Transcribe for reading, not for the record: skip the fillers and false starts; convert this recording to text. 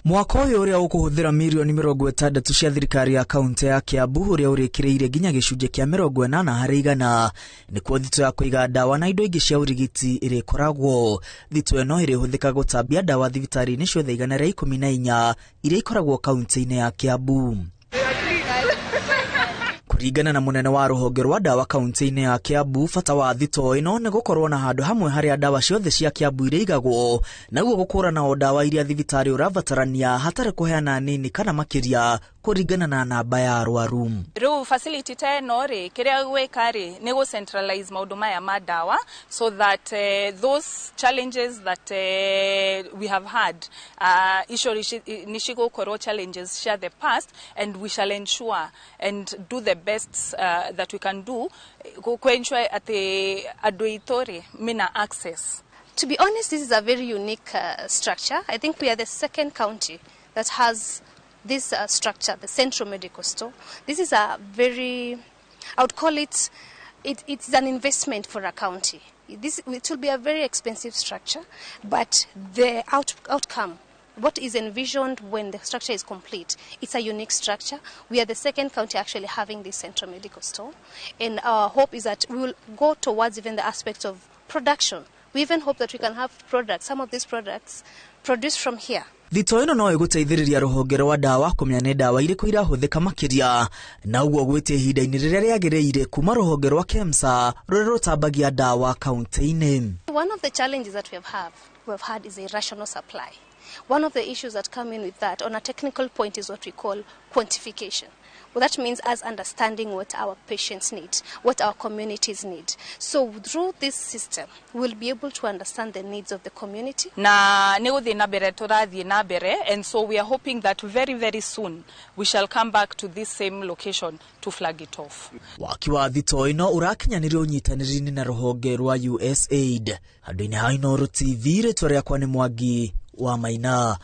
Mwaka ũyũ ũrĩa ũkũhũthĩra mirioni 60 cia thirikari ya kaunti ya Kiambu, ũrĩa ũrĩkĩrĩire nginya 80% nĩkuo thito ya kũiga ndawa na indo ingĩ cia ũrigiti ĩrĩkoragwo. Thito ĩno ĩrĩhũthĩka gũtambia ndawa thibitarĩ-inĩ ciothe 114 iria ikoragwo kaunti-inĩ ya Kiambu. Kũringana na mũnene wa rũhonge rwa ndawa kaunti-inĩ ya Kiambu, bata wa thito ĩno nĩ gũkorwo na handũ hamwe harĩa ndawa ciothe cia Kiambu irĩigagwo, naguo gũkũrana o ndawa iria thibitarĩ ũrabatarania hatarĩ kũheana nini kana makĩria kũringana na namba ya arwaru. Rĩu facility ta ĩno rĩ, kĩrĩa gwĩka rĩ, nĩ gũ centralize maũndũ maya ma ndawa so that those challenges that we have had, icio nĩ cigũkorwo challenges cia the past, and we shall ensure and do the best that we can do ku ensure atĩ andũ aitũ rĩ mena access. To be honest, this is a very unique structure. I think we are the second county that has this structure, the Central Medical Store. This is a very, I would call it, it's an investment for a county. It will be a very expensive structure, but the outcome, what is envisioned when the structure is complete, it's a unique structure. We are the second county actually having this Central Medical Store, and our hope is that we will go towards even the aspect of production. We even hope that we can have products, some of these products produced from here. Thito ĩno no ĩgũteithĩrĩria rũhonge rwa ndawa kũmenya nĩ ndawa irĩkũ irahũthĩka makĩria, na ũguo gwĩtia ihinda-inĩ rĩrĩa rĩagĩrĩire kuma rũhonge rwa KEMSA rũrĩa rũtambagia ndawa kaunti-inĩ. One of the challenges that we have had is irrational supply. One of the issues that come in with that on a technical point is what we call quantification. Well, that means us understanding what our patients need, what our communities need. So through this system, we'll be able to understand the needs of the community. Na nĩ gũthiĩ na mbere tũrathiĩ na mbere, and so we are hoping that very, very soon we shall come back to this same location to flag it off. Waki wa thito ĩno ũrakinyanĩrio ũnyitanĩri-inĩ na rũhonge rwa USAID. Handũ-inĩ ha Inooro TV, rĩtwa rĩakwa nĩ Mwangi wa Maina.